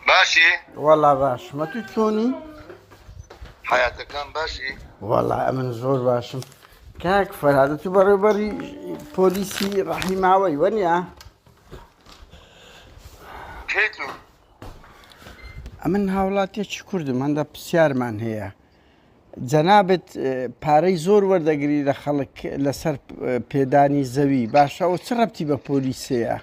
باشی؟ وەڵا باشم ئەتو چۆنی؟ حەیاتەکان باشی؟ وەڵا ئەمن زۆر باشم کاک فەرهاد تو بەڕێوبەری پۆلیسی ڕەحیماوەی وەنیە؟ کەی تو؟ ئەمن هاوڵاتیەکی کوردم هەندە پرسیارمان هەیە جەنابت پارەی زۆر وەردەگری لە خەڵک لەسەر پێدانی زەوی باشە ئەوە چ ڕەبتی بە پۆلیسەیە؟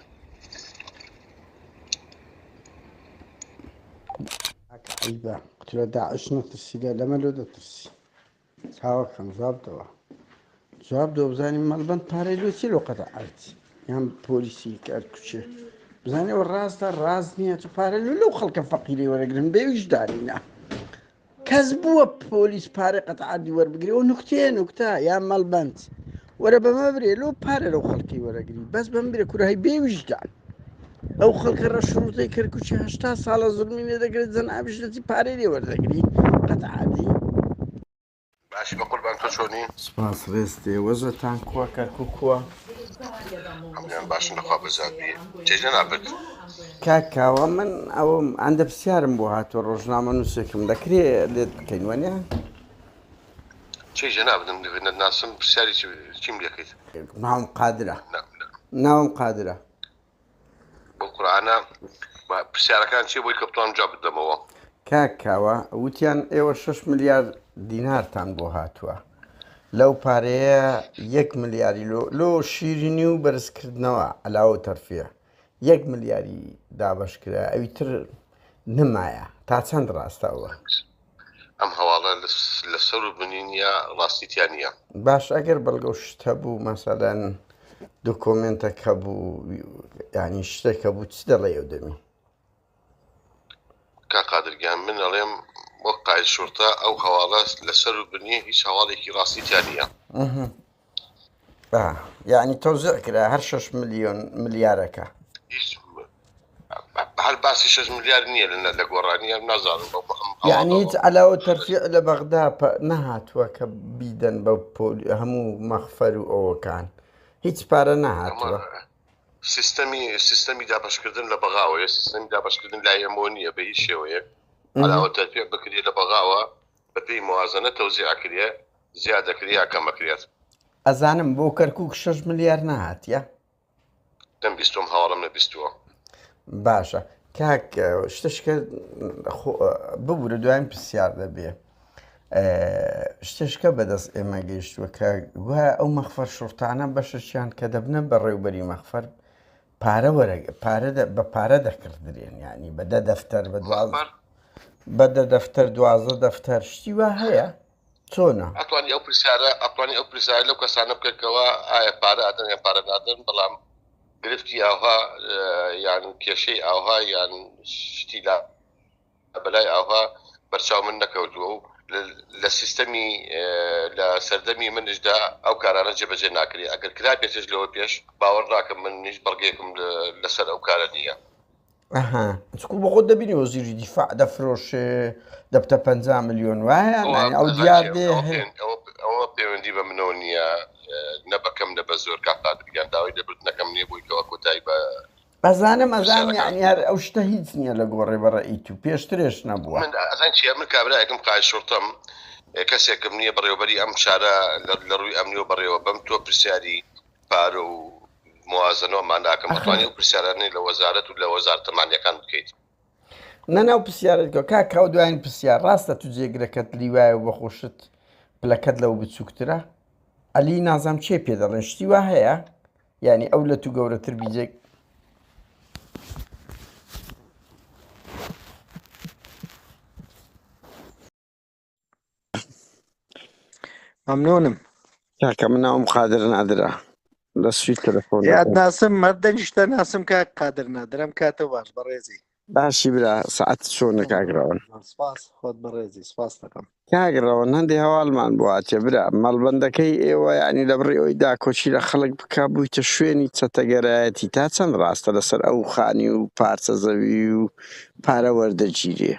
عیبە قوتلە داعش نەترسی لە لەمە لۆ دەترسی چاوەکەم جواب دەوە جواب دەوە بزانین مەڵبەند پارەی لۆ چی لۆ قەتع ئەرد یان پۆلیسی کار کوچێ بزانێ ئەوە ڕاستە ڕاست نییە چ پارە لۆ لەو خەڵکە فەقیرەی وەرەگرن بێ ویژدانینە کەس بووە پۆلیس پارەی قەتعاتی وەربگرێ ئەو نوکتەیە نوکتە یا مەڵبەند وەرە بەمە برێ لۆ پارە لەو خەڵکی وەرەگری بەس بەم برێ کورە هەی بێ ویژدان ئەو خەڵکە ڕەشڕوتەی کەرکوچی هەشتا ساڵە زوڵمی لێ دەگرێت جەنابیش دەچی پارەی لێ وەردەگری قەتعاتی. باشی بەقوربان تۆ چۆنی؟ سپاس ڕێز تێ وەزعتان کوە کەرکوک کوە؟ هەموویان باشن لەخوا بەزیاد بی جێ جەنابت. کاک کاوە من ئەوەم ئەندە پرسیارم بۆ هاتووە ڕۆژنامە نووسێکم دەکرێ لێت بکەین وەنیە؟ چی جەنابتم نەتناسم پرسیاری چیم لێکەیت؟ ناوم قادرە ناوم قادرە. بەو قورئانە پرسیارەکان چیە بۆی کە بتوانم جواب بدەمەوە. کاک کاوە وتیان ئێوە شەش ملیار دینارتان بۆ هاتووە لەو پارەیە یەک ملیاری لۆ لۆ شیرینی و بەرزکردنەوە علاوە و تەرفیە یەک ملیاری دابەش کرا ئەوی تر نمایە تا چەند ڕاستە ئەوە؟ ئەم هەواڵە لە سەر و بنی نیە ڕاستی تیا نیە. باش ئەگەر بەڵگە و شت هەبوو مەسەلەن دۆکۆمێنتەک هەبوو یانی شتێک هەبوو چ دەڵێی ئەو دەمی؟ کاک قادر گیان من ئەڵێم وەک قائد شورتە ئەو هەواڵە لە سەر و بنی هیچ هەواڵێکی ڕاستی تیا نیە. یعنی تەوزیع کرا هەر 6 ملیۆن ملیارەکە. هیچ هەر باسی 6 ملیار نییە لە لە گۆڕانی هەر نازانم بەو ئەم یعنی هیچ هەواڵەوە. علاوە تەرفیع لە بەغدا نەهاتووە کە بیدەن بە هەموو مەخفەر و ئەوەکان هیچ پارە نەهاتووە. سیستەمی سیستەمی دابەشکردن لە بەغاوەیە سیستەمی دابەشکردن لای ئێمەوە نییە بە هیچ شێوەیەک علاوە تەرفیع بکرێت لە بەغاوە بەپێی موازنە تەوزیع ئەکرێ زیاد ئەکرێ یا کەم ئەکرێت. ئەزانم بۆ کەرکوک شەش ملیار نەهاتیە. نەمبیستووە ئەم هەواڵەم نەبیستووە. باشە کاک شتشکە ببورە دواین پرسیار دەبێ شتشکە بەدەست ئێمە گەیشتووە کە گوایە ئەو مەخفەر شوڕتانە بەشەکیان کە دەبنە بەڕێوبەری مەخفەر پارە وەرە پارە بە پارە دەکڕدرێن یعنی بە دە دەفتەر بە دواز بە دە دەفتەر دوازدە دەفتەر شتی وا هەیە چۆنە؟ ئەتوانی ئەو پرسیارە ئەتوانی ئەو پرسیارە لەو کەسانە بکە کەوا ئایا پارە ئەدەن یان پارە نادەن بەڵام گرفتی ئاوها یان کێشەی ئاوها یان شتی لا بەلای ئاوها بەرچاو من نەکەوتووە و لە سیستەمی لە سەردەمی منیشدا ئەو کارانە جێبەجێ ناکرێ ئەگەر کرابێتش لەوە پێش باوەڕ ناکەم منیش بەڵگەیەکم لەسەر ئەو کارە نییە. ئەها چکو بە خۆت دەبینی وەزیری دیفاع دەفرۆشێ دەبتە 50 ملیۆن وایە ئەو دیار دێ ئەوە پەیوەندی بە منەوە نییە نە بەکەم نە بە زۆر کاک قادر گیان داوای لێبوردنەکەم نییە بۆی کەوا کۆتایی بە ئەزانم ئەزانم یعنی هەر ئەو شتە هیچ نییە لە گۆڕێ بە ڕەئی تو پێشترێش نەبووە. من ئەزانی چیە من کابرایەکم قائد شورتەم کەسێکم نییە بەڕێوەبەری ئەم شارە لە ڕووی ئەمنیەوە بەڕێوە بەم تۆ پرسیاری پارە و موازنەوەمان ناکەم ئەخر ئەتوانی ئەو پرسیارانەی لە وەزارەت و لە وەزارەتە مالیەکان بکەیت. نا نا ئەو پرسیارەت کە کاک کاوە دواین پرسیار ڕاستە تو جێگرەکەت لیوایە و بەخۆشت پلەکەت لەو بچووکترە عەلی نازام چێ پێ دەڵێن شتی وا هەیە یعنی ئەو لە تو گەورەتر بی جێگ مەمنونم. کاکە من ناوم قادر نادرە لە سوید تەلەفۆن ئێ دەکەم. ئەتناسم هەر دەنگیشتە ناسم کاک قادر نادرم کاتە باش بەڕێزی. باشی برا سەعات چۆنە کاک ڕەوەن؟ سپاس خۆت بەڕێزی سپاس دەکەم. کاک ڕەوەن هەندێ هەواڵمان بۆ هاتیە برا مەڵبەندەکەی ئێوە یانی لە بڕی ئەوی داکۆکی لە خەڵک بکا بوویتە شوێنی چەتەگەرایەتی تا چەند ڕاستە لەسەر ئەو خانی و پارچە زەوی و پارە وەردەگیرێ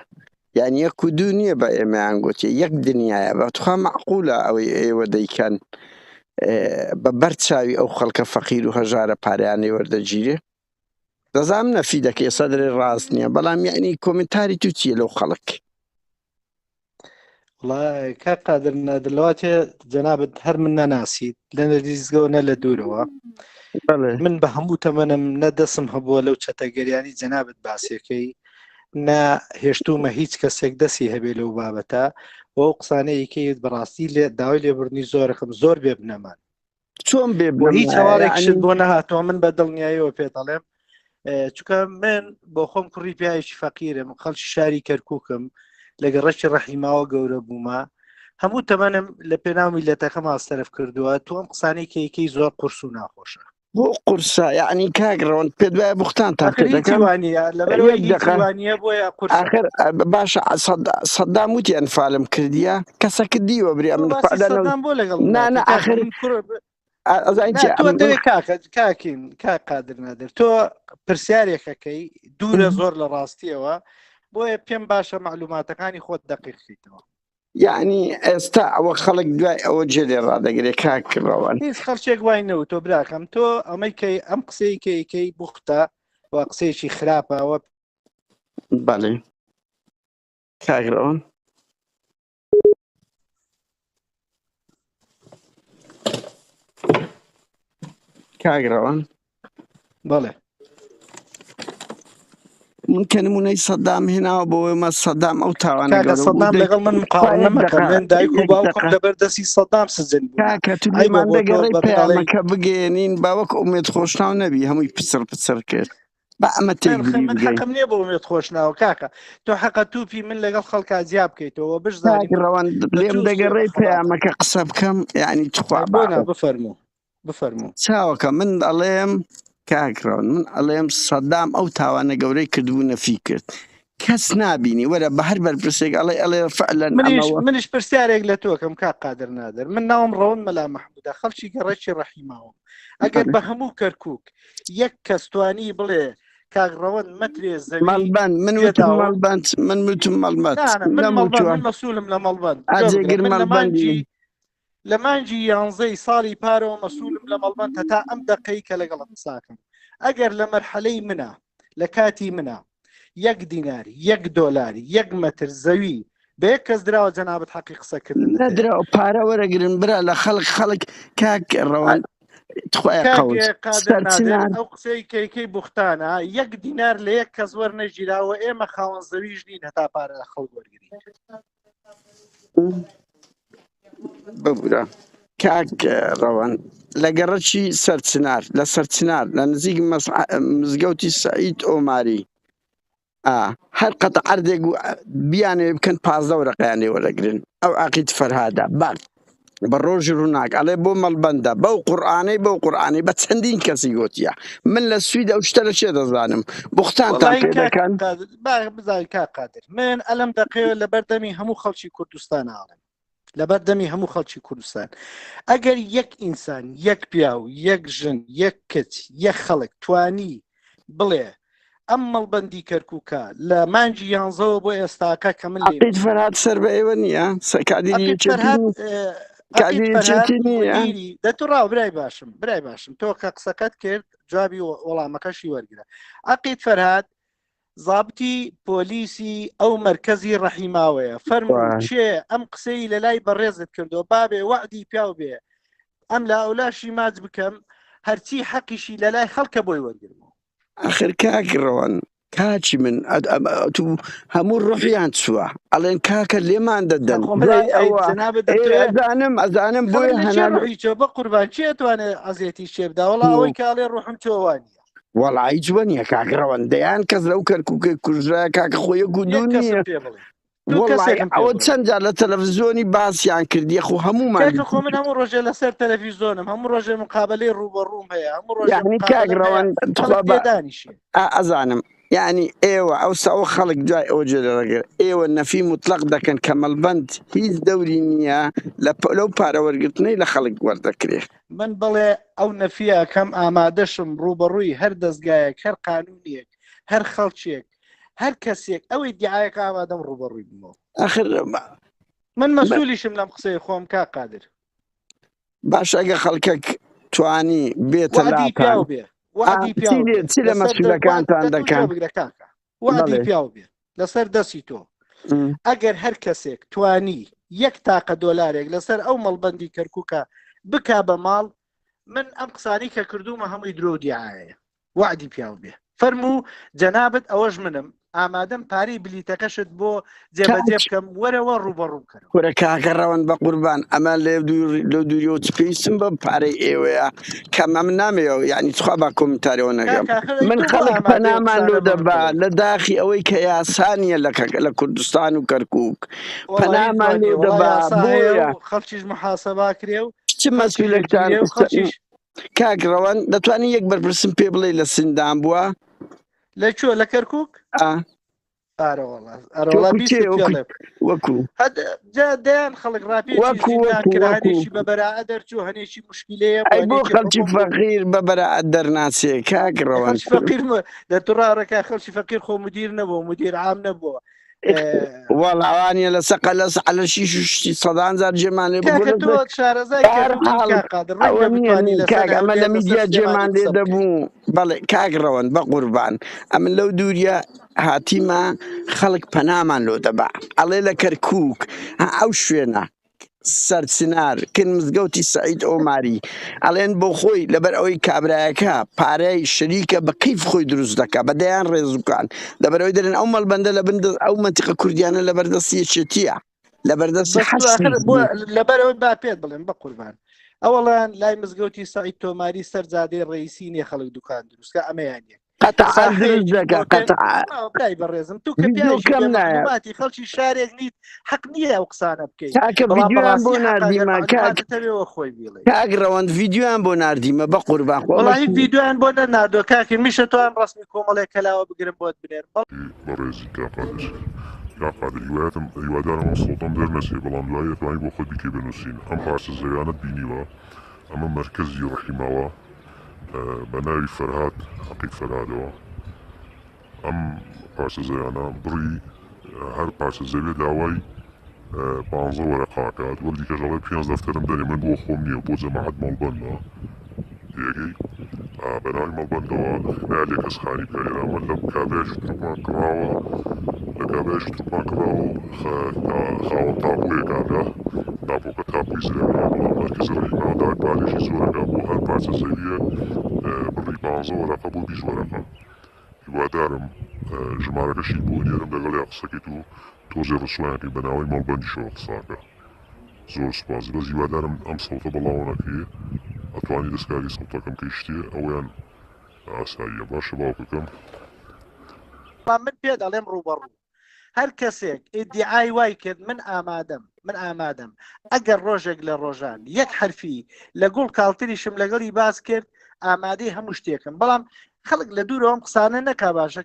یانی یەک و دوو نییە بە ئێمەیان گوتیە یەک دنیایە بە تخوا مەعقولە ئەوەی ئێوە دەیکەن بە بەر چاوی ئەو خەڵکە فەقیر و هەژارە پارەیان لێ وەردەگیرێ؟ دەزانم نەفی دەکەی سەدرێ ڕاست نییە بەڵام یعنی کۆمنتاری تو چییە لەو خەڵک؟ وڵا کاک قادر نادر لەواتێ جەنابت هەر من نەناسیت لە نزیکەوە نە لە دوورەوە بەڵێ من بە هەموو تەمەنم نە دەسم هەبووە لەو چەتەگەریانی جەنابت باسیەکەی نە هێشتومە هیچ کەسێک دەسی هەبێ لەو بابەتە و ئەو قسانەیەکەیت بەڕاستی لێ داوای لێبوردنی زۆرەکەم زۆر بێ بنەمان چۆن بێ بۆ هیچ بنەمایە هەواڵێکیشت یعنی بۆ نەهاتووە من بە دڵنیاییەوە پێت دەڵێم چونکە من بۆ خۆم کوڕی پیاوێکی فەقیرم خەڵکی شاری کەرکووکم لە گەڕەکی ڕەحیماوە گەورە بوومە هەموو تەمەنم لە پێناو میلەتەکەما سەرف کردووە تۆ ئەم قسانەی کەیکەی زۆر قورس و ناخۆشە بۆ قورسە یعنی کاک ڕەوەند پێت وایە بوختانتان ئەخر پێ هیچی دەکەم وانە لەبەرەوەی یەک هیچی دقە وانە بۆیە قورسە ئاخر باشە سەدام وتی ئەنفالم کردیە کەسەکە دیوە بریا تۆ من باسی فعلا سەدام بۆ لەگەڵ نا مناکەی نا کاکە ئاخر من کوڕ ئەزانی نا چی تۆ من دەوێ کاکە کاکین کاک قادر نادر تۆ پرسیارێکەکەی دوورە زۆر لە ڕاستیەوە بۆیە پێم باشە معلوماتەکانی خۆت دەقیقیتەوە یعنی ئێستا ئەوە خەڵک دوای ئەوە جێ لێ ڕادەگرێ کاک ڕەوەند هیچ خەڵکێک وای نەوتۆ براکەم تۆ ئەمەی کەی ئەم قسەی کەیکەی بوختە و قسەیەکی خراپە ئەوە بەڵێ کاک ڕەوەند کاک ڕەوەند بەڵێ من کە نمونەی سەدام هێناوە بۆ ئێمە سەدام ئەو تاوانە کاکە گەورە بوو سەدام دەی لەگەڵ من خوا مقاڕنە یەک مەکە دقە من دایک و یەک باوکم دقە لەبەر دەستی سەدام سجن بوونە کاکە تو عەیبە لێمان بۆ تۆ دەگەڕێی بە من ئەڵێی پەیامەکە بگەیەنین با وەک ئومێد خۆشناو نەبی هەمووی پچڕ پچڕ کرد با ئەمە من تێکبری من بگەین حەقم نییە بۆ ئومێد خۆشناوە کاکە تۆ حەقە توپی من لەگەڵ خەڵکا جیا بکەیتەوە بشزانی کاک من ڕەوەند بە لێم چ ئوسلوبە دەگەڕێی خەڵاتم پەیامەکە قسە بکەم یعنی تخوا بۆ با نا بفەرموو بفەرموو. چاوەکە من ئەڵێم کاک ڕەوەند من ئەڵێم سەدام ئەو تاوانە گەورەی کردبوو نەفی کرد کەس نابینی وەرە بە هەر بەرپرسێک ئەڵێ ئەڵێ فعلەن منیش ئەمەوە منیش پرسیارێک لە تۆکەم کاک قادر نادر من ناوم ڕەوەند مەلا مەحموودە خەڵکی گەڕەکی ڕەحیماوم ئەگەر بە هەموو کەرکووک یەک کەس توانی بڵێ کاک ڕەوەند مەترێ زەوی مەڵبەند من وتم پێداوم مەڵبەند من وتم مەڵبەند نا نا من مەڵبەند نەموتووە من مەسوولم لە مەڵبەند گوێ بگرە ئەجێگر من لە مەڵبەندی مانگی لە مانگی یانزەی ساڵی پارەوە مەسوولم لە مەڵبەند هەتا ئەم دەقەی کە لەگەڵت قساکەم ئەگەر لە مەرحەلەی منە لە کاتی منە یەک دینار یەک دۆلار یەک مەتر زەوی بە یەک کەس دراوە جەنابت حەقی قسەکردنت هەیە. نەدراوە پارە وەرەگرن برا لە خەڵک خەڵک کاک ڕەوەند تخوایە کاک قەوز قادر نادر سەرچنار ئەو قسەی کەیکەی بوختانە یەک دینار لە یەک کەس وەرنەگیراوە ئێمە خاوەن زەویش نین هەتا پارە لە خەڵک وەرگرین. ببورە کاک ڕەوەند لە گەڕەکی سەرچنار لە سەرچنار لە نزیک مزگەوتی سعید ئۆماری ئا هەر قەت عەردێک و بیانەوێ بکەن 15 وەرەقەیان لێ وەرەگرن ئەو عەقید فەرهادە باک بە ڕۆژی ڕووناک ئەڵێ بۆ مەڵبەندە بەو قورئانەی بەو قورئانەی بە چەندین کەسی گوتیە من لە سوید ئەو شتە لە چێ دەزانم بوختانتان وەڵی پێ کاک دەکەن قادر با بزانین کاک قادر من ئەلەم دەقەیە لەبەر دەمی هەموو خەڵکی کوردستان ئاڵێم لەبەر دەمی هەموو خەڵکی کوردستان ئەگەر یەک ئینسان یەک پیاو یەک ژن یەک کچ یەک خەڵک توانی بڵێ ئەم مەڵبەندی کەرکووکە لە مانگی یانزەوە بۆ ئێستاکە کە من لێی عەقید مەسئولم فەرهاد سەر بە ئێوە نییە کادیری عەقید یەکێتی فەرهاد نییە عەقید کادیری فەرهاد یەکێتی نییە مدیری دەتو ڕاو برای باشم برای باشم تۆ کە قسەکەت کرد جوابی وەڵامەکەشی وەرگرە عەقید فەرهاد زابتی پۆلیسی ئەو مەرکەزی ڕەحیماوەیە فەرموو وای. کێ ئەم قسەی لە لای بەڕێزت کردو بابێ وەعدی پیاو بێ ئەم لا ئەولاشی ماچ بکەم هەرچی حەقیشی لە لای خەڵکە بۆی وەرگرمەوە. ئاخر کاک ڕەوەن کاکی من تو هەموو ڕۆحیان چووە ئەڵێن کاکە لێمان دەدەن خۆ دوای ئەی ئەوە جەنابت ئێ دەتوێ ئەزانم ئەزانم خەڵک بۆیە لە چێ هەنا ڕۆحی چۆ بە قوربان چێ توانێ ئەزیەتی چێ بدا وەڵا ئەوەی کە ئەڵێ ڕۆحم چۆ وانییە وەڵا هیچ وە نییە کاک ڕەوەن دەیان کەس لەو کەرکووکەی کوژرا کاکە خۆ یەک و یەک دوو کەسم نییە پێ بڵێ تو وەڵی کەسێکم پێ ئەوە بڵێ چەند جار لە تەلەڤزیۆنی باسیان کردیە خۆ هەموومان کاکە خۆ من هەموو ڕۆژێ لەسەر تەلەڤیزۆنم هەموو ڕۆژێ مقابلەی ڕووبەڕووم هەیە هەموو ڕۆژێ یعنی کاک مقابلەم هەیە ڕەوەند خەڵک تخوا بە تێدانیشێ ئەزانم یعنی ئێوە ئەوسا ئەو خەڵک دوای ئەوە جێ دەڕگرت ئێوە نەفی مطلق دەکەن کە مەڵبەند هیچ دەوری نییە لە لەو پارە وەرگرتنەی لە خەڵک وەردەکرێ. من بڵێ ئەو نەفیە ئەکەم ئامادەشم ڕووبەڕووی هەر دەزگایەک هەر قانونێک هەر خەڵکێک هەر کەسێک ئەو ئیدیعایەکە ئامادەم ڕووبەڕووی بمەوە. ئاخر من مەسوولیشم لەم قسەی خۆم کاک قادر. باش ئەگە خەڵکەک توانی بێتە وەعدی لاتان پیاو بێ. وعدی چی پیاو لێ بێ چی لە لەسەر دە وعد مەسولەکانتان دە تۆ گوێ دەکەن بگرە کاکە وعدی بەڵێ پیاو بێ لەسەر دەستی تۆ م. ئەگەر هەر کەسێک توانی یەک تاقە دۆلارێک لەسەر ئەو مەڵبەندی کەرکووکە بکا بە ماڵ من ئەم قسانی کە کردومە هەمووی درۆ و دیعاەیە وەعدی پیاو بێ فەرموو جەنابت ئەوەش منم ئامادەم پارەی بلیتەکەشت بۆ جێبەجێ کاک بکەم وەرەوە ڕووبەڕوو بکەرەوە. کورە کاکە ڕەوەند بەقوربان ئەمە لێ دوور لەو دووریەوە چ پێویستم بە پارەی ئێوەیە کە ئەمە من نامەوێ یعنی تخوا با کۆمنتارەوە نەکەم کاکە ئاخر ئەی من تۆ بۆ خەڵک ئامادەی ئەو پەنامان لۆ قسانە بە من دەبا بڵێی؟ لە داخی ئەوەی کە یاسا نییە لە کە- لە کوردستان و کەرکووک وەڵا هیچ پەنامان وا لۆ نییە وەڵا دەبا یاسا هەیە بۆیە و خەڵکیش محاسبە کرێ و چ خەڵکیش مەسئولێکتان ئەگیرێ و خەڵکیش کاک ڕەوەند دەتوانی یەک بەرپرسم پێ بڵێ لە سندان بووە؟ لە کوێ لە کەرکک؟ ئا ئارەوەڵا ئەرەوەڵا وەکو چێ بیست وەکو پێڵێ وەکو هەد جا دەیان خەڵک ڕاپێچی وەکو زیندان وەکو کرا وەکو هەنێکی بە بەرائە دەرچوو هەنێکی مشکلەیە بوو ئەی بۆ هەنێکی خەڵکی حکوم بوو فەقیر بە بەراعەت دەرناچێ کاک ڕەوەند خەڵکی فەقیر لە توڕاڕەکە خەڵکی فەقیر خۆ مدیر نەبوو مدیر عام نەبووە وەڵاوانە لە سەقە لە سەعە شیش و شتی سەدان جار جێمان لێ بگۆ کاکە لە تۆ شارەزای هەر کەرکوکی حاڵ کاک قادر ڕەنگە ئەوە نییە بتوانی نی لەسەر کاک ئەمە هەولێر لە لەسەر میدیا سلێمانی جێمان لێ قسە بکەی دەبوو بەڵێ کاک ڕەوەند بە قوربان ئەمن لەو دووریە هاتیمە خەڵک پەنامان لۆ دەبا ئەڵێ لە کەرکوک ها ئەو شوێنە سەرچنار کن مزگەوتی سەعید ئۆماری ئەڵێن بۆ خۆی لەبەر ئەوەی کابرایەکە پارەی شەریکە بە کەیف خۆی دروست دەکا بە دەیان ڕێزوکان لەبەرەوەی دەرێن ئەو مەڵبەندە لە بن دەست ئەو مەنتیقە کوردیانە لەبەر دەستی یەکێتیە لەبەر دەستی بەس حەشدی آخر بۆ لەبەرەوەی با پێت بڵێم بە قوربان ئەوەڵیان لای مزگەوتی سەعید تۆماری سەر جادەی ڕئیسی نیە خەڵک دوکان دروستکە ئەمەیان یەک قەتعا دروست ساحەیەکی دەکا هۆتێل قەتعا برای بەڕێزم تو کە ڤیدیۆ پیاوێکی کەم بێ نایە مەعلوماتی خەڵکی شارێک نیت حەق نییە ئەو قسانە بکەی کاکە بەڵام ڤیدیۆیان بۆ بەڕاستی حەقە ئەگەر ناردیمە کاک مەعلوماتت هەبێ خۆی بیڵێ کاک ڕەوەند ڤیدیۆیان بۆ ناردیمە بە قوربان خۆ ئەمە وەڵاهی ڤیدیۆیان بۆ نەناردووە کاکی میشە توان ڕەسمی کۆمەڵێک کەلاوە بگرم بۆت بنێرم بەڵ بەڕێزی کاک قادر. کاک قادر هیوایەتم هیوادارم ئەم سەوتەم دەرنەچێ بەڵام دوایی ئەتوانی بۆ خۆت بیکەی بە نووسین ئەم پارچە زەویانەت بینیوە ئەمە مەرکەزی ڕەحیماوە بە ناوی فەرهاد عەقید فەرهادەوە ئەم پارچە زەویانە بڕی هەر پارچە زەویە داوای پانزە وەرەقە ئەکات وەک دیکەش ئەڵێ پێنج دەفتەرم دەرێ من بۆ خۆم نییە بۆ جەماعەت مەڵبەندە تێگەی بە ناوی مەڵبەندەوە نالێ کەس خانی بکە لێرە ئەمە لە کابرایەکی تورکمان کڕاوە لە کابرایەکی تورکمان کڕاوە و خاوەن تاپۆیە کابرا تاپۆکە تاپۆی زراعیە بەڵام مەرکەزی ڕەحیماوە داوای پارەیەکی زۆرەکە بۆ هەر پارچە زەویەک بڕی پانزە وەرەقە بۆ 20 وەرەقە هیوادارم ژمارەکەشی بۆ ئەنێرم لەگەڵیا قسەکەیت و تۆزێ ڕسوایان کەی بەناوەی مەڵبەندیشەوە قساکە زۆر سوپاس بەس هیوادارم ئەم سەوتە بەڵاوە نەکرێ ئەتوانی دەستکاری سەوتەکەم کەی شتێ ئەوەیان ئاساییە باشە باوکەکەم. بەڵام من پێت ئەڵێم ڕووبەڕوو هەر کەسێک ئیدیعای وای کرد من ئامادەم من ئامادەم ئەگەر ڕۆژێک لە ڕۆژان یەک حرفی لە گوڵ کاڵتریشم لەگەڵی باس کرد ئامادەی هەموو شتێکم بەڵام خەڵک لە دوورەوە ئەم قسانە نەکا باشە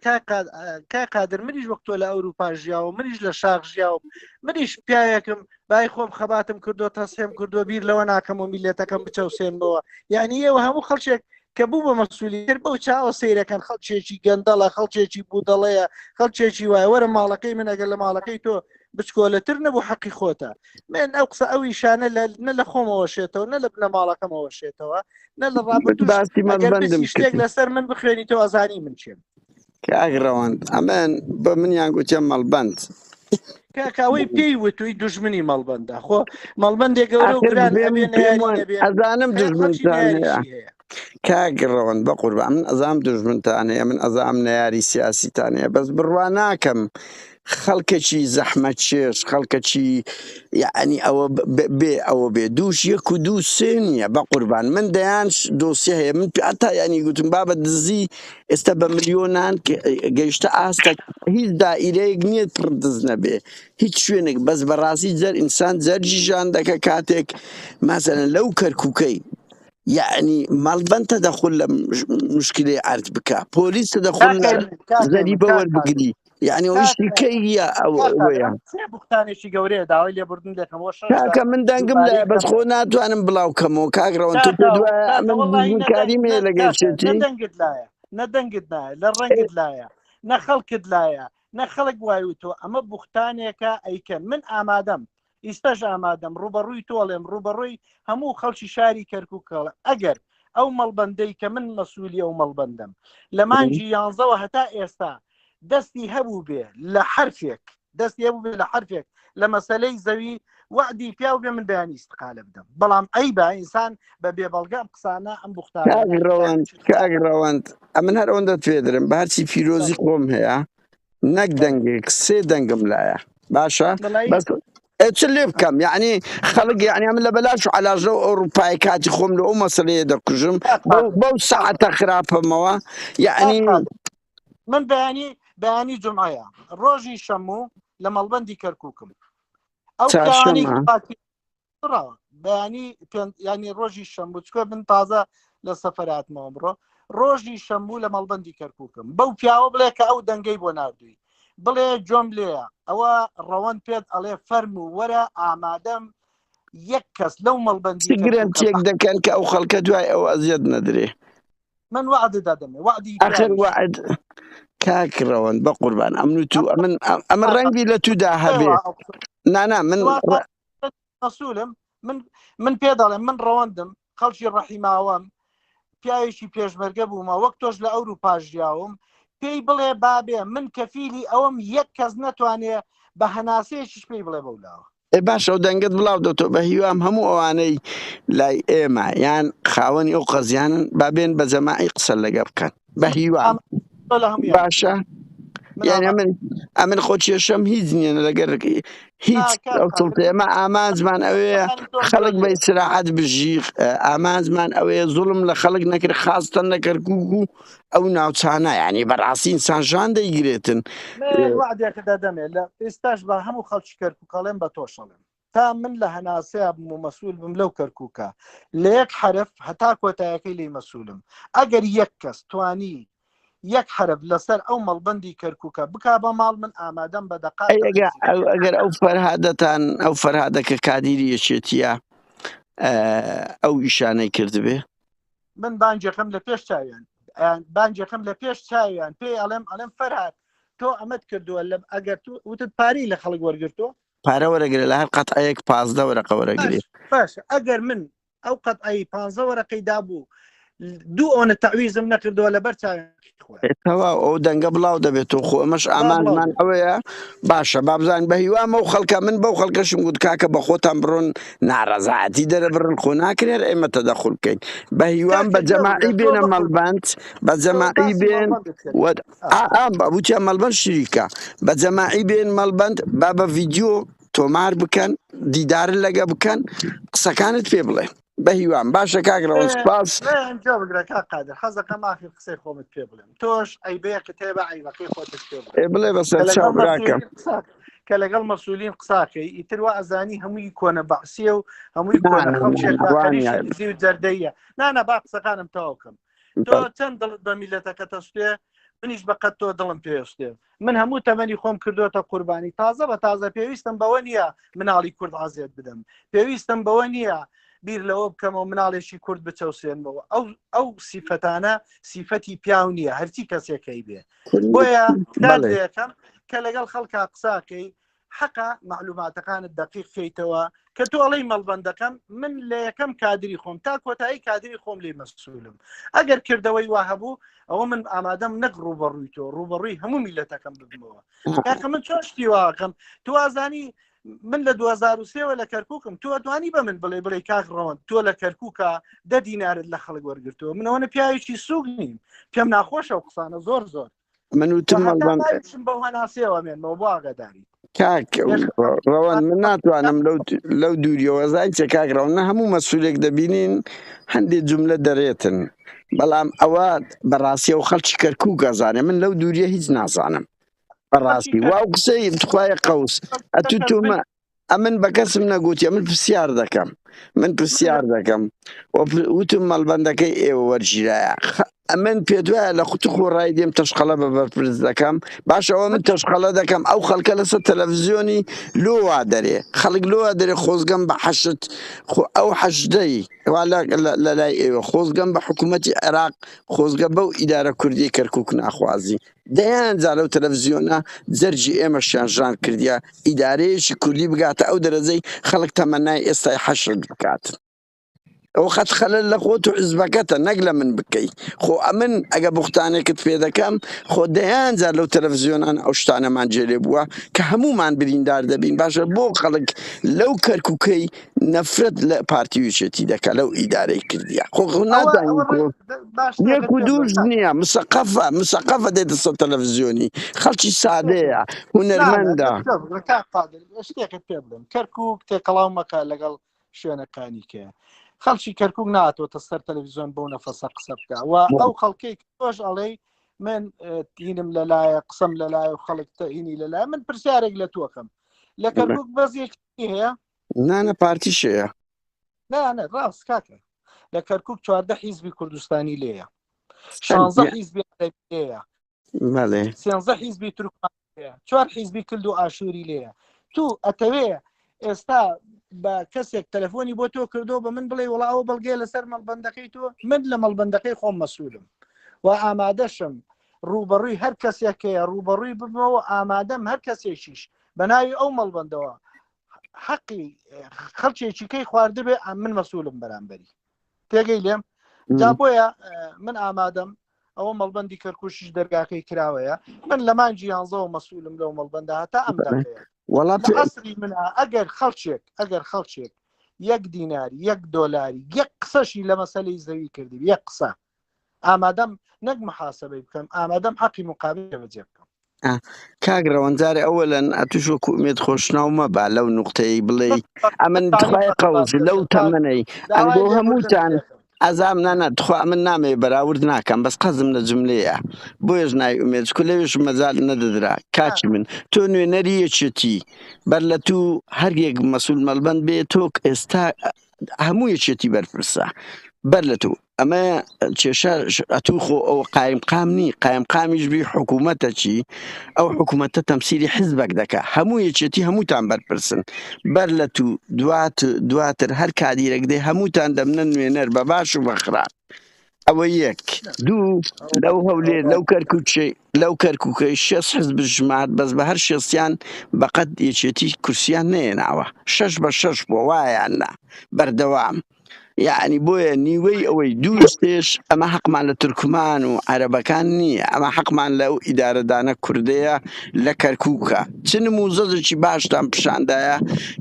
کا قادر منیش وەک تۆ لە ئەوروپا ژیاوە منیش لە شاخ ژیاوم منیش پیاوێکم بای خۆم خەباتم کردو تەسحێم کردو بیر لەوە ناکەم و میلەتەکەم بچەوسێنمەوە یعنی ئێوە هەموو خەڵکێک کە بوو بە مەسوولی تر بەو چاوە سەیرەکەن خەڵکێکی گەندەڵە خەڵکێکی بودەڵەیە خەڵکێکی وایە وەرە ماڵەکەی من ئەگەر لە ماڵەکەی تۆ بچکۆلەتر نەبوو حەقی خۆتە من ئەو قسە ئەو ئیشانە لە نە لە خۆمەوە شێتەوە نە لە بنەماڵەکەمەوە شێتەوە نە لە ڕابردووش باسی ئەگەر مەڵبەندم بچی شتێک کرد لەسەر من بخوێنیتەوە ئەزانی من کێم. کاک ڕەوەند ئەمن بە منیان گوتیە مەڵبەند کاکە ئەوەی پێی وتووی دوژمنی مەڵبەندە خۆ مەڵبەندێ گەورە و ئاخر گران پێم ئەبێ پێم نەیاری وان نەبێ ئەزانم خەیە خەڵکی دوژمنتان هەیە نەیاریشی هەیە. کاک ڕەوەند بەقوربان من ئەزانم دوژمنتان هەیە من ئەزانم نەیاری سیاسیتان هەیە بەس بڕوا ناکەم خەڵکەکی زەحمەتکێش خەڵکەکی یعنی ئەوە بێ ئەوە بێ دووش یەک و دوو سێ نییە بە قوربان من دەیان دۆسیە هەیە من هەتا ینی گوتم بابە دزی ئێستا بە ملیۆنان گەیشتە ئاستە هیچ دائیرەیەک نییە پڕ دز نەبێ هیچ شوێنێک بەس بەڕاستی جەر ئینسان جەرجی ژان دەکە کاتێک مازەنە لەو کەرکووکەی یعنی مەڵبەند تەدەخول لە مشکلەی عەرد بکە پۆلیس تەدەخول لە زەریبە وەربگری یعنی ئەو شتیکەیە ئەوەیە بوختانێکی گەورەیە داوای لێبوردن لێکەم کاکە من دەنگم لە بەس خۆ ناتوانم بڵاو کەمەوە کاک ڕەوەند تۆ پێت وایە من دوژمنکاریم هەیە لەگەڵ شێتی نە دەنگت لایە نە دەنگت لایە لە ڕەنگت لایە نە خەڵکت لایە نە خەڵک وای وتۆ ئەمە بوختانێکە ئەیکەن من ئامادەم ئیستاش ئامادەم ڕوبەڕووی تۆڵێم ڕوبەڕووی هەموو خەڵکی شاری کەرکک ئەگەر ئەو مەڵبەندەی کە من مەسوولی ئەو مەڵبەندەم لە مانگی یانزەوە هەتا ئێستا دەستی هەبوو بێ لە حرفێک دەستی هەبوو بێ لە حرفێک لە مەسلەی زەوی وعدی پیاو بێ من بەیانی استقالە بدەم بەڵام ئەی بە ئینسان بە بێ بەڵگە ئەم قسانە ئەم بوختانە کاک ڕەوەند کاک ڕەوەند ئەمن هەر ئەوەندە پێدرم بە هەرچی پیرۆزی خۆم هەیە نەک دەنگێک سێ دەنگم لایە باشە بەس چ لێ بکەم یعنی خەڵک یعنی ئەمن لە بەلاش و علاج لەو ئەوروپای کاتی خۆم لە ئەو مەسلەیە دەکوژم بەو سەعاتە خراپەمەوە یعنی من بەیانی بەیانی جمعەیە ڕۆژی شەموو لە مەڵبندی کەرکووکم ئەو پیاوانەی ڕاوە بەیانی ینی ڕۆژی شەمبوو چکە من تازە لە سەفراتمەوە بڕۆ ڕۆژی شەمبوو لە مەڵبندی کەرکووکم بەو پیاوە بڵێ کە ئەو دەنگەی بۆ نردووی بڵێ جۆم لێیە ئەوە ڕەوەند پێت ئەڵێ فەرم و وەرە ئامادەم یەک کەس لەو مەڵبندی گرنتێک دەکەن کە ئەو خەڵکە دوای ئەو ئەزیەت نەدرێ من وعد دادەمێ وعدی ئەخر وعد کاک ڕەوەند بە قوربان ئەمن و تو ئەمن ئەمە ڕەنگی لە تودا هەبێ نانا من مەسولم من من پێ دەڵێم من ڕەوەندم خەڵکی ڕەحیماوەم پیاوێکی پێشمەرگە بوومە وەک تۆش لە ئەوروپا ژیاوم پێی بڵێ بابێ من کەفیلی ئەوم یەک کەس نەتوانێ بە هەناسەیەکیش پێی بڵێ بەولاوە ئێ باشە ئەو دەنگەت بڵاو دەتەوە بە هیوام هەموو ئەوانەی لای ئێمە یان خاوەنی ئەو قەزیانن با بێن بە جەماعی قسە لەگە بکەن بە هیوام باشە یعنی من ئەمن خۆ کێشەم هیچ نییە لەگەر هیچ ئەو سڵتە ئێمە ئامانجمان ئەوەیە خەڵک بە ئیسراحەت بژی ئامانجمان ئەوەیە زوڵم لە خەڵک نەکرد خاستەن لە کەرکوک و ئەو ناوچانە یعنی بەڕاستی ئینسان ژان دەیگرێتن. من وعدێکت دەدەمێ لە ئێستاش بە هەموو خەڵکی کەرکوک ئەڵێم بە تۆش ئەڵێم تا من لە هەناسەیا بم و مەسول بم لەو کەرکوکە لە یەک حەرف هەتا کۆتایەکەی لی مەسولم ئەگەر یەک کەس توانی یەک حەرف لەسەر ئەو مەڵبەندی کەرکوکە بکا بە ماڵ من ئامادەم بە دەقات ئەی ئەگەر ئەو فەرهادەتان ئەو فەرهادە کە کادیری یەکێتیە ئەو ئیشانەی کردبێ من بانگێکم لە پێش چاویان بانگێکم لە پێش چاویان پێی ئەڵێم ئەڵێم فەرهاد تۆ ئەمەت کردووە لە ئەگەر تو وتت پارەی لە خەڵک وەرگرتووە پارە وەرەگرێ لە هەر قەتعەیەک 15 وەرەقە وەرەگرێ باش ئەگەر من ئەو قەتعەی 15 وەرەقەی دابوو دوو ئەوەنە تەعویزم نەکردووە لەبەر چاویان تەواو ئەو دەنگە بڵاو دەبێت و خۆ ئەمەش ئامانجمان ئەوەیە باشە بابزان بە هیوام ئەو خەڵکە من بەو خەڵکەشم گوت کاکە بە خۆتان بڕۆن ناڕەزایەتی دەرەبڕن خۆ ناکرێت ئێمە تەدەخول بکەین بە هیوام بە جەماعی بێنە مەڵبند بە جەماعی بێن وتیان مەڵبند شریکە بە جەماعی بێن مەڵبند با بە ڤیدیۆ تۆمار بکەن دیدار لەگە بکەن قسەکانت پێ بڵێ بە هیوام باشە کاک ڕەوەند سپاس جا بگرە کاک قادر حەزەکەم ئاخر قسەی خۆمت پێ بڵێم تۆش عیبەیەکت هەیە بە عیبەکەی خۆتت پێ بڵێم ئێ بڵێ بەسەر کە لەگەڵ چاو براکەم مەسئولین قسە کە لەگەڵ مەسئولین قساکەی ئیتر وا ئەزانی هەمووی کۆنە بەعسیە و هەمووی نا کۆنە نا نا خەڵکێک نا بە وا خەریکی نییە دزی و جەردەیە نا نا با قسەکانم تەواو کەم تۆ چەند دڵت بە میلەتەکەت ئەسوتێ منیش بە قەد تۆ دڵم پێ ئەسوتێ من هەموو تەمەنی خۆم کردوتە قوربانی تازە بە تازە پێویستم بەوە نییە مناڵی کورد عزیێت بدەم پێویستم بەوە نییە بیر لەوە بکەمەوە مناڵێکی کورد بچەوسێنمەوە ئەو ئەو سیفەتانە سیفەتی پیاو نییە هەرچی کەسێکەی بێ بۆیە یەکەم کە لەگەڵ خەڵکا قساکەی حەقە مەعلوماتەکانت دەقیق کەیتەوە کە تۆ ئەڵێی مەڵبەندەکەم من لە یەکەم کادری خۆم تا کۆتایی کادری خۆم لێ مەسولم ئەگەر کردەوەی وا هەبوو ئەوە من ئامادەم نەک ڕوبەڕووی تۆ ڕوبەڕووی هەموو میلەتەکەم ببمەوە کاکە من چۆن شتی واکەم تو ئازانی من لە 2023ەوە لە کەرکووکم تۆ ئەتوانی بە من بڵێ بڵێ کاک ڕەوەند تۆ لە کەرکووکە دە دینارت لە خەڵک وەرگرتووە من ئەوەنە پیاوێکی سووک نیم پێم ناخۆشە و قسانە زۆر زۆر من وتم مەڵبەند بەو هەناسەیەوە مێنمەوە بۆ ئاگاداری کاک ڕەوەند من ناتوانم لەو لەو دووریەوە زای چێ کاک ڕەوەند نە هەموو مەسولێک دەبینین هەندێک جملە دەرێتن بەڵام ئەوە بەڕاستی و خەڵکی کەرکوک ئەزانێ من لەو دووریە هیچ نازانم بەڕاستی وا قسەی تخوایە قەوس ئەتو تۆمە ئەمن بە کەسم نەگوتی ئەمن پرسیار دەکەم من پرسیار دەکەم وتم مەڵبەندەکەی ئێوە وەرگیرایە ئەمن پێت وایە لە خوت خۆڕای دێم تەشقەڵە بە بەرپرس دەکەم باشەوە من تەشقەڵە دەکەم ئەو خەڵکە لەسەر تەلەڤزیۆنی لۆوا دەرێ خەڵک لۆوا دەرێ خۆزگەم بە حەشت خۆ ئەو حەشدەی وا لە لای ئێوە خۆزگەم بە حکوومەتی عێراق خۆزگە بەو ئیدارە کوردی کەرکک ناخوازی دەیان جار لەو تەلەفزیۆنە جەرگی ئێمەشیان ژان کردیە ئیدارەیەکی کوردی بگاتە ئەو دەرەجەی خەڵک تەمەنای ئێستای حەشر بکات. ئەوە خەت خەلەل لە خۆت و حزبەکەتە نەک لە من بکەی خۆ ئەمن ئەگە بوختانێکت پێ دەکەم خۆ دەیان جار لەو تەلەفزیۆنان ئەو شتانەمان جێ لێ بووە کە هەمومان بریندار دەبین باشە بۆ خەڵک لەو کەرکوکەی نەفرەت لە پارتی و یەکێتی دەکا لەو ئیدارەی کردیە خۆ خۆ ئەوە نازانین ئەوە کۆ باش یەک شتێکت و پێ دووش بڵێم کاکە نییە مسەقەفە مسەقەفە دێتە سەر تەلەفزیۆنی خەڵکی شتێکت سادەیە نا نا هونەرمەندە پێ بڵێم کاک قادر شتێکت پێ بڵێم کەرکوک تێکەڵاو مەکە لەگەڵ شوێنەکانی کە خەڵکی کەرکک ناتۆتە سەر تەلەڤزیۆن بۆ نەفەسە قسە بکە و ئەو خەڵکەی تۆش ئەڵێی من هینم لەلایە قسەم لەلایە و خەڵک هینی لەلایە من پرسیارێک لە تۆکەم لە کەرکک بەس یەکی هەیە نانە پارتیشەیە نانە ڕاست کاکە لە کەرکک چواردە حیزبی کوردستانی لێیە شانزە حیزبی عەرەبی لێیە بەڵێ سێنزە حیزبی تورکمان لێیە چوار حیزبی کلد و ئاشووری لێیە تو ئەتەوێ ئێستا بە کەسێک تەلەفۆنی بۆ تۆ کردو بە من بڵێ وڵا ئەوە بەڵگەیە لەسەر مەڵبەندەکەی تۆ من لە مەڵبەندەکەی خۆم مەسوولم و ئامادەشم ڕووبەڕووی هەر کەسێک هەیە ڕووبەڕووی ببمەوە ئامادەم هەر کەسێکیش بە ناوی ئەو مەڵبەندەوە حەقی خەڵکێکی کەی خواردبێ من مەسوولم بەرامبەری تێگەی لێم جا بۆیە من ئامادەم ئەوە مەڵبندی کەرکوشیش دەرگاکەی کراوەیە من لە مانگی یانزەوە مەسوولم لەو مەڵبندە هەتا ئەم دەقەیە وەڵا لە عەسری منە ئەگەر خەڵکێک ئەگەر خەڵکێک یەک دیناری یەک دۆلاری یەک قسەشی لە مەسەلەی زەوی کردی یەک قسە ئامادەم نەک محاسبەی بکەم ئامادەم حەقی مقابل بەجێ بکەم کاک ڕەوەند جارێ ئەوەلەن ئەتوش وەکو ئومێد خۆشناو مەبە لەو نوقتەیەی بڵێی ئەمن تخوای قەوز لەو تەمەنەی ئەنگۆ هەمووتان ئەزام نانا تخوا ئەمن نامەوێ بەراورد ناکەم بەس قەزم لە جملەیە بۆیەش ناوی ئومێد چکو لەوێش مەجال نەدەدرا کاکی من تۆ نوێنەری یەکێتی بەر لە تو هەر یەک مەسول مەلبەند بێ تۆ ئێستا هەموو یەکێتی بەرپرسە بەر لە تو ئەمە کێشە ئەتوو خۆ ئەو قایم قام نی قایم قامیش بی حکوومەتە چی ئەو حکوومەتە تەمسیلی حزبێک دەکا هەموو یەکێتی هەمووتان بەرپرسن بەر لە تو دوات دواتر هەر کادیرێک دێ هەمووتان دەبنە نوێنەر بە باش و بە خراپ ئەوە یەک دوو لەو هەولێر لەو کەرکوچەی لەو کەرکوکەی شێست حزب ژمارد بەس بە هەر شێستیان بەقەد یەکێتی کورسیان نەیەناوە شەش بە شەش بووە وایان نا بەردەوام یەعنی بۆیە نیوەی ئەوەی دوو سێش ئەمە حەقمان لە تورکمان و عەرەبەکان نییە ئەمە حەقمان لە ئەو ئیدارەدانە کوردەیە لە کەرکووکە چ نموزەجێکی باشتان پیشاندایە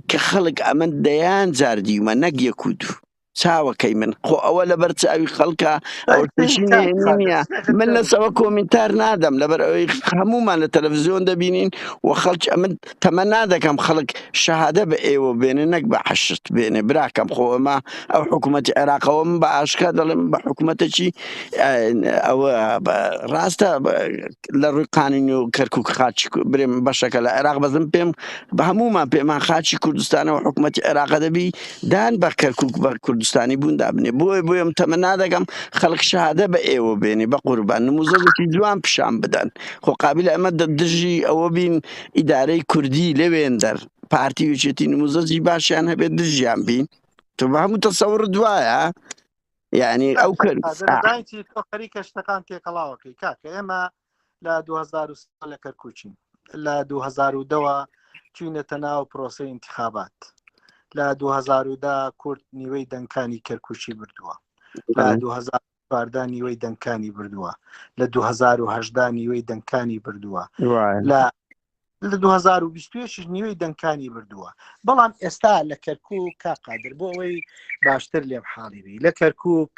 کە خەڵک ئەمن دەیان جار دیومە نەک یەک و دوو چاوەکەی من خۆ ئەوە لەبەر چاوی خەڵکە ئەوە شتێکی نهێنی نییە من لەسەوە کۆمینتار نادەم لەبەر ئەوەی هەمومان لە تەلەڤزیۆن دەبینین و خەڵکی ئەمن تەمەنا دەکەم خەڵک شەهادە بە ئێوە بێنێ نەک بە حەشد بێنێ براکەم خۆ ئەمە ئەو حکوومەتی عێراقەوە من بە ئاشکا دەڵێم بە حکوومەتێکی ئەوە ڕاستە لە ڕووی قانونی و کەرکک خاچی برێم بەشەکە لە عێراق بەزم پێم بە هەمومان پێمان خاچی کوردستانەوە حکوومەتی عێراقە دەبی دان بە کەرکک بە کوردستانی بوون دابنێ بۆیە بۆیەم تەمەنا دەکەم خەڵک شەهادە بە ئێوە بێنێ بە قوربان نموزەجێکی جوان پیشان بدەن خۆ قابیلە ئەمە دژی ئەوە بین ئیدارەی کوردی لەوێندەر پارتی و یەکێتی نموزەجی باشیان هەبێت دژیان بین تۆ بە هەموو تەسەوڕت وایە یعنی ئەو کرد دەزانیت تۆ خەریکە شتەکان تێکەڵاوەکەی کاکە ئێمە لە 2003 لە کەرکوچین لە 2010ەوە چوینەتە ناو پرۆسەی انتخابات لە 2010 کورد نیوەی دەنکانی کەرکوچی بردووە لە 2014 نیوەی دەنکانی بردووە لە 2010 نیوەی دەنکانی بردووە لە لە 2021 نیوەی دەنکانی بردووە بەڵام ئێستا لە کەرکک کا قادر بۆ ئەوەی باشتر لێم حاڵی بی لە کەرکک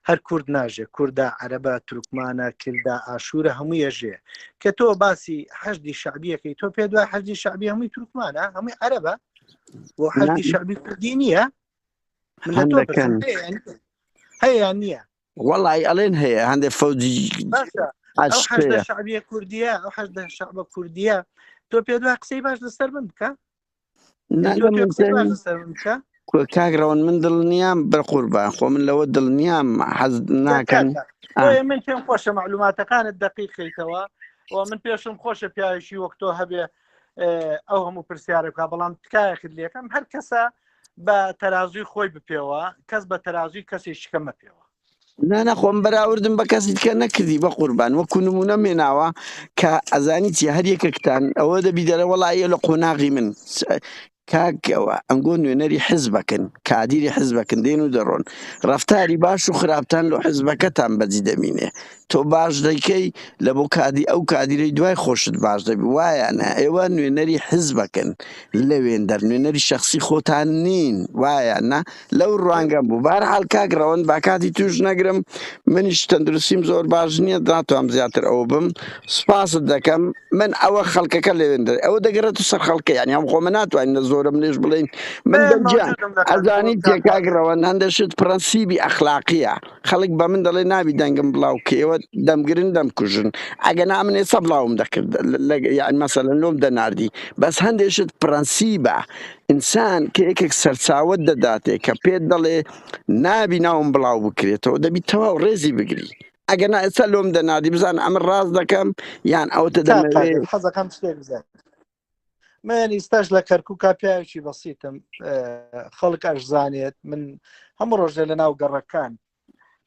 هەر کورد ناژێ کووردا عەرەبە تورکمانە کلدا ئاشوورە هەموو یەژێ کە تۆ باسی حەشدی شعبیەکەی تۆ پێ دوای حەشدی شعبی هەمووی تورکمانە هەمووی عەرەبە بۆ حەشدی شعبی کوردی نییە من لە تۆ هەندەکەن هەیە نییە وەڵی ئەڵێن هەیە هەندێک فەوجی باشە ئەو حەشدە شعبیە کوردیە ئەو حەشدە شعبە کوردیە تۆ پێ دوای قسەی باش لەسەر من بکە کاک ڕەوەند من دڵنیام بەقوربان خۆ من لەوە دڵنیام حەز ناکەن من پێم خۆشە معلوماتەکانت دقیق خەیتەوە و من پێشم خۆشە پیاویشی وەک تۆ هەبێ ئەو هەموو پرسیارە بکە بەڵام تکایەکت لەکەم هەر کەسە بە تەرازوی خۆی بپێوە کەس بە تەرازوی کەسێکی کە مەپێوە. نا نا خۆم بەراوردم بە کەسی دیکە نەکردی بە قوربان وەکو نمونە مێناوە کە ئەزانی چی هەر یەکێکتان ئەوە دەبی دەرە وەڵایە لە قۆناغی من. کاک ئەوە ئەنگۆ نوێنەری حزبەکن کادیری حزبەکن دێن و دەڕۆن ڕەفتاری باش و خراپتان لۆ حزبەکەتان بەجی دەمینێ تۆ باش دەیکەی لە بۆ کادی ئەو کادیرەی دوای خۆشت باش دەبی وایانە ئێوە نوێنەری حزبەکن لەوێندەر نوێنەری شخصی خۆتان نین وایانە لەو ڕوانگەم بوو بارحاڵ کاک ڕەوەند با کاتی توش نەگرم منیش تەندروستیم زۆر باش نییە ناتوانم زیاتر ئەوە بم سوپاست دەکەم من ئەوە خەڵکەکە لەوێندەر ئەوە دەگەڕێت سەر خەڵکە یانی هەم خۆمە ناتوانین لە زۆرم لێش بڵین من دەنگیان ئەزانی تێکاک ڕەوەند هەندە شت پرەنسیبی ئەخلاقیە خەڵک بە من دەڵێ نابی دەنگم بڵاو کەیەوە دەمگرن دەمکوژن ئەگە نا من ئێستا بڵاوم دەکرد یان مەسەلەن لۆم دەناردی بەس هەندێک شت پرەنسیبە ئینسان کە یەکێک سەرچاوت دەداتێ کە پێت دەڵێ نابی ناوم بڵاو بکرێتەوە دەبی تەواو ڕێزی بگری ئەگەر نا ئێستا لۆم دەناردی بزان ئەمە ڕاست دەکەم یان ئەوتە دەمەوێ حەزەکەم شتێک بزانم من ئیستاش لە کەرکووکا پیاوێکی بەسیتم خەڵک ئەشزانێت من هەموو ڕۆژێ لە ناو گەڕەکان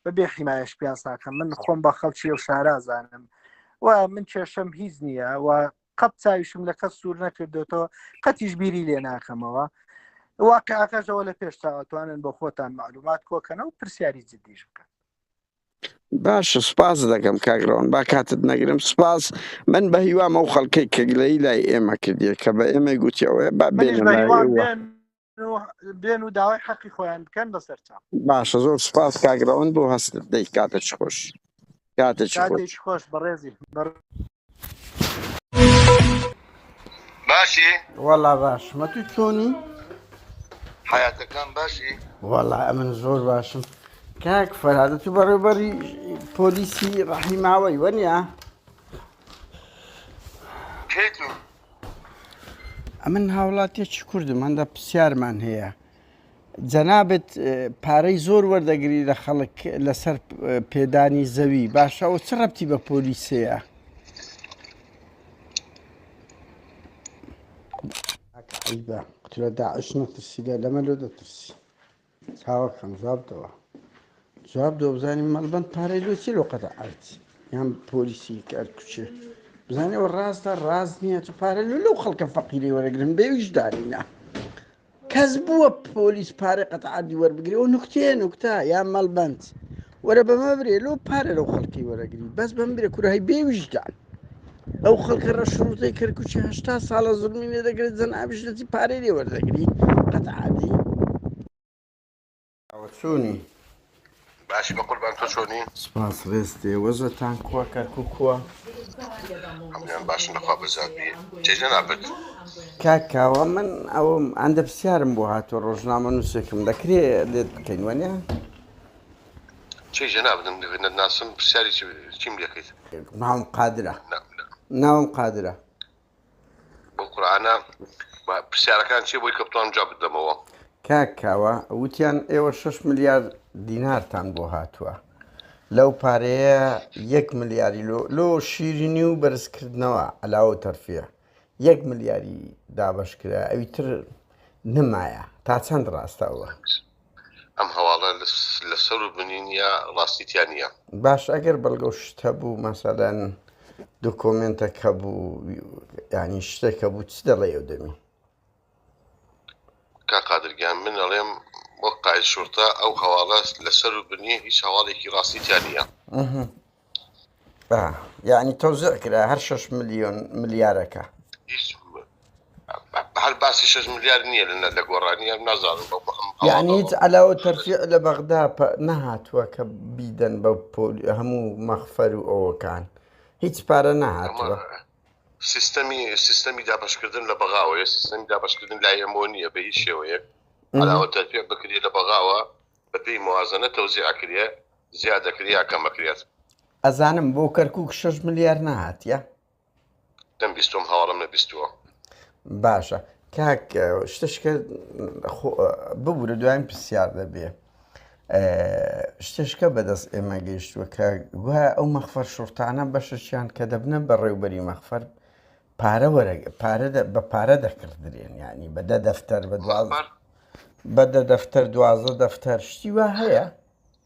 بەبێ حیمایش پیاساکەم من خۆم بە خەڵکی و شارازانم و من کێشەم هیچ نییە و قەت چاویشم لە کەس سوور نەکردوێتەوە قەتیش بیری لێ ناکەمەوە واقعەکەشەوە لە پێش چاوەتوانن بۆ خۆتان معلومات کۆکەنە و پرسیاری جدیش بکەن باشە سوپاس دەکەم کاک ڕەوان با کاتت نەگرم سوپاس من بە هیوام ئەو خەڵکەی کە گلەیی لای ئێمە کردیە کە بە ئێمەی گوتی ئەوەیە با منیش بێنە بە لای هیوام ئێوە بێن و بێن و داوای حەقی خۆیان بکەن بەسەر چاو باشە زۆر سوپاس کاک ڕەوەند بۆ هەستت دەی کاتێکی خۆش کاتێکی خۆش کاتێکی خۆش بەڕێزی بەڕ باشی؟ وەڵا باشم ئەتوو چۆنی؟ حەیاتەکان باشی؟ وەڵا ئەمن زۆر باشم کاک فەرهاد ئەتوو بەڕێوبەری پۆلیسی ڕەحیماوەی وەنیە؟ کەی تو؟ ئەمن هاوڵاتیەکی کوردم هەندە پرسیارمان هەیە جەنابت پارەی زۆر وەردەگری لە خەڵک لەسەر پێدانی زەوی باشە ئەوە چ ڕەبتی بە پۆلیسەیە؟ عیبە قوتلە داعش نەترسی لە لەمە لۆ دەترسی چاوەکەم جواب دەوە جواب دەوە بزانین مەڵبەند پارەی لۆ چی لۆ قەتع عەرد یان پۆلیسی کار کوچێ بزانێ ئەوە ڕاستە ڕاست نییە چ پارە لۆ لەو خەڵکە فەقیرەی وەرەگرن بێ ویژدانینە کەس بووە پۆلیس پارەی قەتع عەردی وەربگرێ ئەو نوکتەیە نوکتە یان مەڵبەند وەرە بەمە برێ لۆ پارە لەو خەڵکی وەرەگری بەس بەم برێ کورە هەی بێ ویژدان ئەو خەڵکە ڕەشڕوتەی کەرکوچی 80 ساڵە زوڵمی لێ دەگرێت جەنابیش دەچی پارەی لێ وەردەگری قەتع عەردی ئەوە چۆنی؟ باشی بەقوربان تۆ چۆنی؟ سپاس ڕێز تێ وەزەتان کوە کەرکوک کوە؟ هەموویان باشن لەخوا بەزیاد بی جێ جەنابت. کاک کاوە من ئەوم ئەندە پرسیارم بۆ هاتووە ڕۆژنامە نووسێکم دەکرێ لێت بکەین وەنیە؟ چی جەنابت نەتناسم پرسیاری چیم لێکەیت؟ ناوم قادرە ناوم قادرە. بۆ قورئانە پرسیارەکان چیە بۆی کە بتوانم جواب بدەمەوە. کاک کاوە وتیان ئێوە شەش ملیار دینارتان بۆ هاتووە لەو پارەیە یەک ملیاری لۆ لۆ شیرینی و بەرزکردنەوە علاوە و تەرفیە یەک ملیاری دابەش کرا ئەوی تر نمایە تا چەند ڕاستە ئەوە؟ ئەم هەواڵە لە سەر و بنی نیە ڕاستی تیا نیە. باش ئەگەر بەڵگە و شت هەبوو مەسەلەن دۆکۆمێنتەک هەبوو یانی شتێک هەبوو چ دەڵێی ئەو دەمی؟ کاک قادر گیان من ئەڵێم وەک قائد شورتە ئەو هەواڵە لە سەر و بنی هیچ هەواڵێکی ڕاستی تیا نیە. یعنی تەوزیع کرا هەر 6 ملیۆن ملیارەکە. هیچ هەر باسی 6 ملیار نییە لە لە گۆڕانی هەر نازانم بەو ئەم یعنی هەواڵەوە هیچ علاوە تەرفیع لە بەغدا نەهاتووە کە بیدەن بە هەموو مەخفەر و ئەوەکان هیچ پارە ئەمە نەهاتووە. سیستەمی سیستەمی دابەشکردن لە بەغاوەیە سیستەمی دابەشکردن لای ئێمەوە نییە بە هیچ شێوەیەک علاوە تەرفیع بکرێ لە بەغاوە بەپێی موازنە تەوزیع ئەکرێ زیاد ئەکرێ یا کەم ئەکرێت. ئەزانم بۆ کەرکوک شەش ملیار نەهاتیە. نەمبیستووە ئەم هەواڵەم نەبیستووە. باشە کاک شتشکە ببورە دواین پرسیار دەبێ شتشکە بەدەست ئێمە گەیشتووە کە گوایە ئەو مەخفەر شورتانە بەشێکیان کە دەبنە بەڕێوبەری مەخفەر پارە وەرە پارە بە پارە دەکڕدرێن یعنی بە دە دەفتەر بە دوازدە بە دە دەفتەر 12 دەفتەر شتی وا هەیە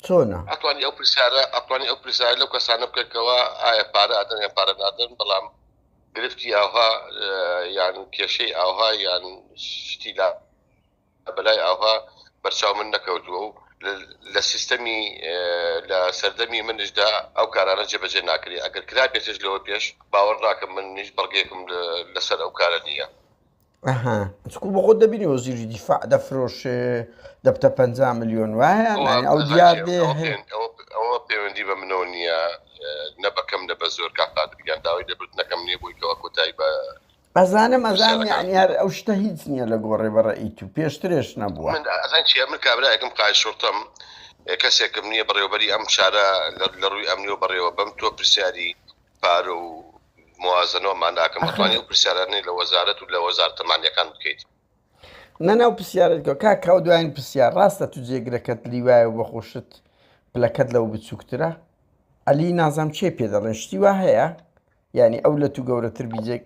چۆنە؟ ئەتوانی ئەو پرسیارە ئەتوانی ئەو پرسیارە لەو کەسانە بکە کەوا ئایا پارە ئەدەن یان پارە نادەن بەڵام. گرفتی ئاوها یان کێشەی ئاوها یان شتی لا بەلای ئاوها بەرچاو من نەکەوتووە و لە سیستەمی لە سەردەمی منیشدا ئەو کارانە جێبەجێ ناکرێ ئەگەر کرابێتش لەوە پێش باوەڕ ناکەم منیش بەڵگەیەکم لەسەر ئەو کارە نییە. ئەها چکو بە خۆت دەبینی وەزیری دیفاع دەفرۆشێ دەبتە 50 ملیۆن وایە ئەوە ئەو دیار دێ ئەوە پەیوەندی بە منەوە نییە نە بەکەم نە بە زۆر کاک قادر گیان داوای لێبوردنەکەم نییە بۆی کەوا کۆتایی بە ئەزانم ئەزانم پرسیارەکان یعنی هەر ئەو شتە هیچ نییە لە گۆڕێ بە ڕەئی تو پێشترێش نەبووە. من ئەزانی چیە من کابرایەکم قائد شورتەم کەسێکم نییە بەڕێوەبەری ئەم شارە لە ڕووی ئەمنیەوە بەڕێوە بەم تۆ پرسیاری پارە و موازنەوەمان ناکەم ئەخر ئەتوانی ئەو پرسیارانەی لە وەزارەت و لە وەزارەتە مالیەکان بکەیت. نا نا ئەو پرسیارەت کە کاک کاوە دوایین پرسیار ڕاستە تو جێگرەکەت لیوایە و بەخۆشت پلەکەت لەو بچووکترە عەلی نازام چێ پێ دەڵێن شتی وا هەیە یعنی ئەو لە تو گەورەتر بی جێگ.